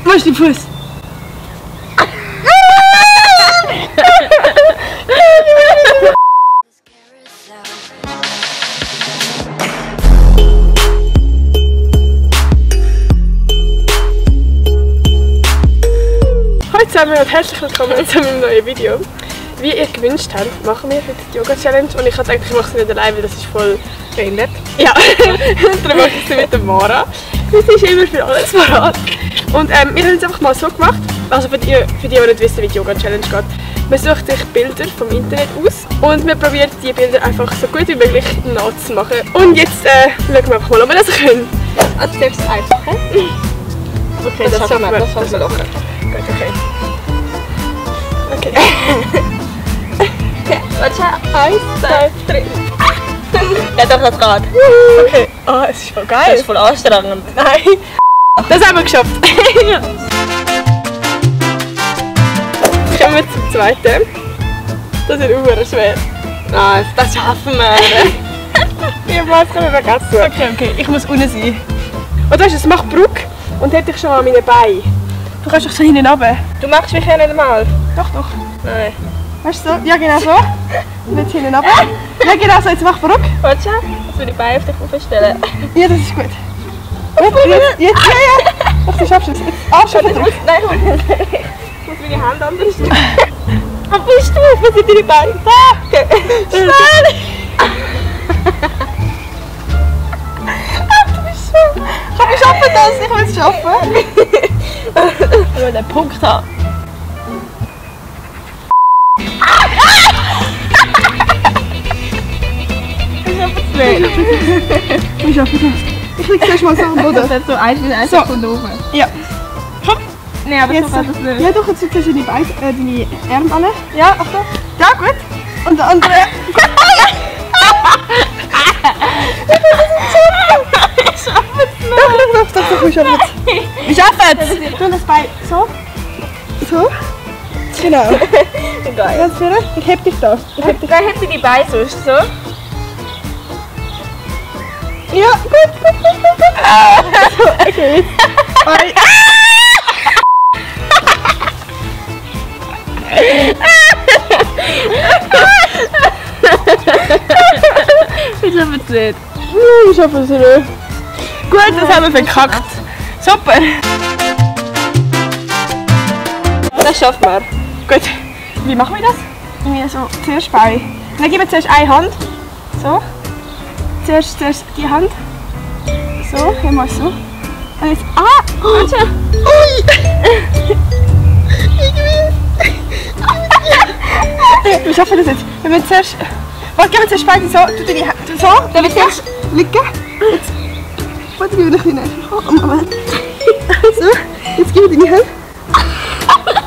Wo ist dein Fuß? Hallo zusammen und herzlich willkommen zu meinem neuen Video. Wie ihr gewünscht habt, machen wir heute die Yoga-Challenge und ich habe gedacht, ich mache sie nicht allein, weil das ist voll behindert. Ja, und dann mache ich sie mit der Mara. Sie ist immer für alles parat. Und wir haben es einfach mal so gemacht, also für die nicht wissen, wie die Yoga-Challenge geht. Man sucht sich Bilder vom Internet aus und wir probieren die Bilder einfach so gut wie möglich nachzumachen. Und jetzt schauen wir einfach mal, ob wir das können. Als erstes einfache. Okay, das schaffen wir. Das schaffen wir locker. Gut, okay. Okay. Okay, warte, 1, 2, 3. Ja, doch, das geht. Okay. Oh, es ist voll geil. Das ist voll anstrengend. Nein. Das haben wir geschafft. Kommen wir zum zweiten. Das ist super schwer. Nein, das schaffen wir. Ich habe es vergessen. Okay, ich muss unten sein. Und weißt du, es macht Druck und hätte ich schon an meinen Beinen. Du kannst doch so hinten runter. Du machst mich ja nicht einmal. Doch, doch. Nein. Weißt du so? Ja, genau so. Und jetzt hinten runter. Ja, genau so. Jetzt mach Druck. Warte schon, jetzt will ich die Beine auf dich aufstellen. Ja, das ist gut. Jetzt. Ach, du schaffst es. Jetzt Arsch auf den Druck. Nein, ich muss meine Hände anders tun. Aber bist du? Wo sind deine Beine? Da! Schnell! Ach, du bist so. Ich schaffe das. Ich will es schaffen. Ich will den Punkt haben. Ich schaffe das. Ich liege zuerst mal so am Boden. Das ist so 1 Sekunde oben. Ja. Komm. Nein, aber Jetzt, so geht das nicht. ja, doch, jetzt ziehst du deine Arme an. Ja, Achtung. Ja, gut. Und der andere. Ich schaffe es nicht. Doch, ich schaffe es. Ich schaffe es. Tu das Bein so. So. Genau. Geil. Ganz schön. Ich heb dich da. Wer hätte die Beine sonst so? Ja, gut. So, okay, jetzt. Bein. Ich schaffe es nicht. Ich schaffe es nicht. Gut, das haben wir verkackt. Super. Das schaffen wir. Gut. Wie machen wir das? Irgendwie so zuerst Bein. Dann geben wir zuerst eine Hand. So. Zuerst die Hand. So, einmal so. Und jetzt. Ah! Warte! Ui! Wir schaffen das jetzt. Wenn wir zuerst. Warte, gehen wir zuerst beide so. Tu deine Hand so. Dann wird zuerst liegen. Jetzt. Warte, gib mir noch eine. Oh, Moment. So, jetzt gib mir deine Hand.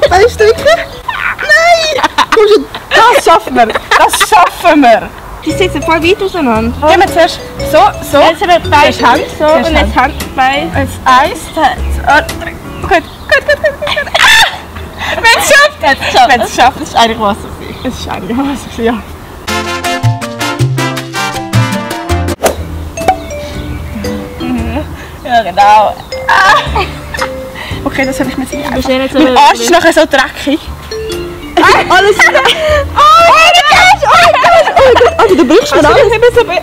Beine strecken. Nein! Komm schon. Das schaffen wir. Das schaffen wir. Die sitzen voll weit auseinander. Gehen wir zuerst so. Jetzt haben wir Beine Zuerst Hand, so zuerst und jetzt Hand, Beine. Jetzt 1, 2, 3. Gut. Wir haben es geschafft! Wir haben es geschafft. Das ist eigentlich was. Es ist eigentlich was, ja. Ja, genau. Okay, das habe ich mir jetzt nicht einfach. nicht so Mein Arsch ist nachher so dreckig. Alles. Oh mein Gott! Oh mein Gott! Also, du brichst mir alles. Nein!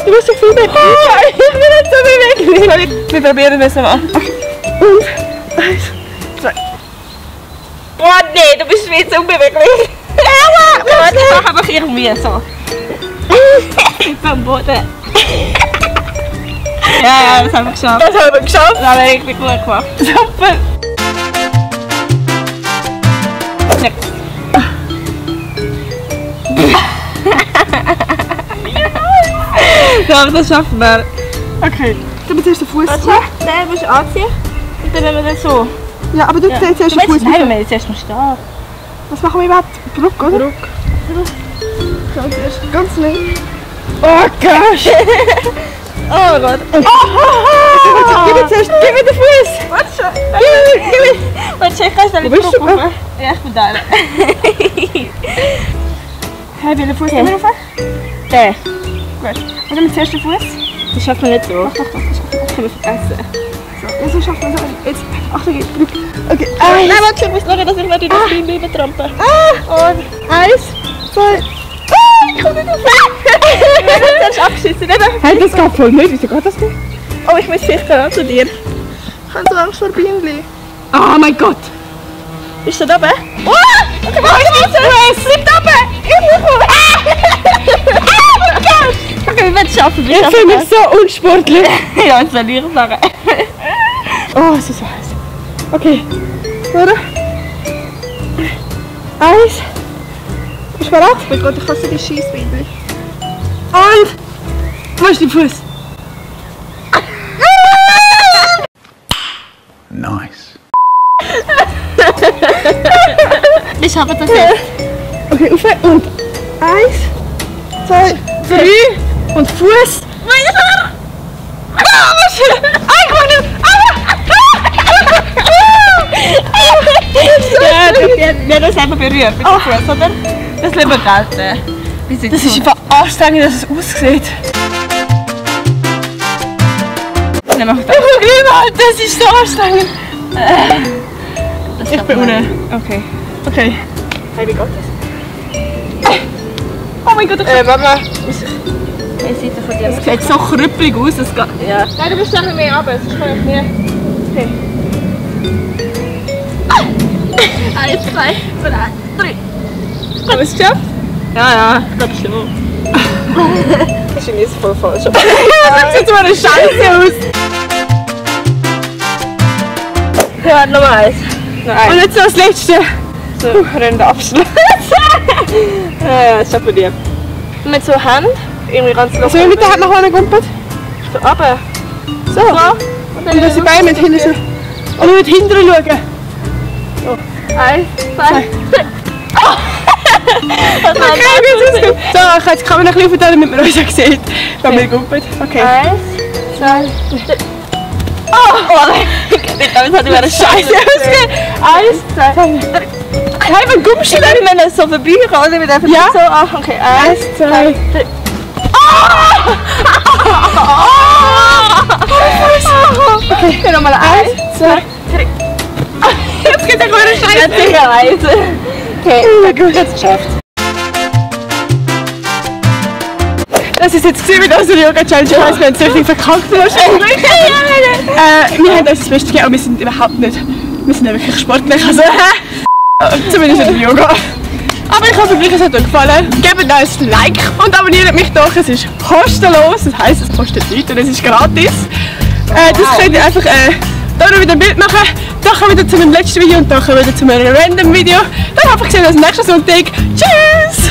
Du musst so viel bewegen. Ich will nicht so bewegen. Wir probieren es mal. Okay. Und 1, 2. Boah, nee, du bist viel zu unbeweglich. Warte, Ich mache einfach irgendwie so. Ich bin am Boden. Ja, das haben wir geschafft. Das haben wir geschafft. Das haben wir richtig gut gemacht. Super. Ja, das schaffen wir. Okay. Dann wir zuerst den Fuß. Warte, den musst du anziehen. Und dann nehmen wir das so. Ja, aber du ziehst zuerst den Fuß. Nein, wir müssen jetzt erst mal stehen. Was machen wir überhaupt? Druck, oder? Druck. Ganz schnell. Oh gosh! Oh Gott. Gib mir zuerst, gib mir den Fuß! Warte schon. Gib mir! Warte, ich kann schnell Wo bist du? Druck machen. Ja, ich bin da. Hey, welchen Fuß gehen wir rauf? Den. Gut. Und dann zuerst den Fuß. Das schaffen wir nicht so. Doch, das schaffen wir. Das haben wir vergessen. Ja, so schafft man es. Jetzt, Achtung, jetzt. Okay, Nein, warte, ich muss schauen, dass ich nicht in das Bein übertrampe. Und 1, 2. Ich komme nicht auf. Du hast abgeschissen, nicht? Hey, das geht voll nicht. Wieso geht das nicht? Oh, ich muss sicher zu dir. Ich habe so Angst vor Bienen. Oh mein Gott! Bist du da oben? Oh! Okay, was? Bleib da oben! Ich muss Oh mein Gott! Okay, wir werden es schaffen. Ich fühle mich so unsportlich. Ja, jetzt soll ich sagen. Oh, es ist so heiß. Okay, oder? 1. Bist du bereit? Oh mein Gott, ich hasse die Scheissbeine. Und... Wo ist dein Fuß? Nice. Ich habe das jetzt. Okay, auf und 1, 2, 3 und Fuß. Ja, wir haben uns einfach berührt mit dem Fuß, oder? Das lieber gelten. Das ist einfach anstrengend, dass es aussieht. Nehmen wir Ich kann nicht halten, das ist so anstrengend. Ich bin unten. Okay. Okay. Hey, wie geht das? Oh mein Gott, Mama. Eine Seite von dir. Es sieht so krüppelig aus. Es geht. Ja. Nein, du bist noch mehr runter, sonst kann ich mehr. Okay. 1, 2, 3. Haben wir es geschafft? Ja, ich glaube schon. Das ist jetzt voll falsch. Das sieht so eine Scheiße aus. Ja, nochmal eins. Und jetzt so das letzte. So, Rennen Abschluss. Ja, das ist bei dir. Mit so Hand, irgendwie ganz locker. Also, wenn mit der Hand nach vorne gumpelt. So runter. So. Und Und dass die Beine mit hinten sind. Und nur mit hinten schauen. 1, 2, 3. Okay, wie ist es? So, jetzt kann man noch ein bisschen verteilen, damit man uns auch sieht, wenn man gumpelt. Okay. 1, 2, 3. Oh nein! Ich glaube, es hat über eine Scheiße ausgesehen. 1, 2, 3. Hey, wann gumpst du denn? Wenn er so vorbeikommt, oder? Mit einfach Ja. so. Ah, okay. 1, 2, 3. Okay, nochmal 1, 2, 3. Jetzt geht der grüne Scheiße. Natürlicherweise. Okay, gut, jetzt geschafft. Das ist jetzt mit unserer Yoga-Challenge. Ich weiss, wir haben es richtig verkackt wahrscheinlich. Wir haben uns das Beste gegeben, aber wir sind überhaupt nicht. Wir sind ja wirklich sportlich. Also, zumindest in der Yoga. Aber ich hoffe, euch hat euch gefallen. Gebt uns ein Like und abonniert mich doch. Es ist kostenlos, das heisst, es kostet nichts und es ist gratis. Das könnt ihr einfach da noch wieder ein Bild machen. Dann wieder zu meinem letzten Video und dann wieder zu meinem random Video. Dann hoffe ich, sehen wir uns nächsten Sonntag. Tschüss!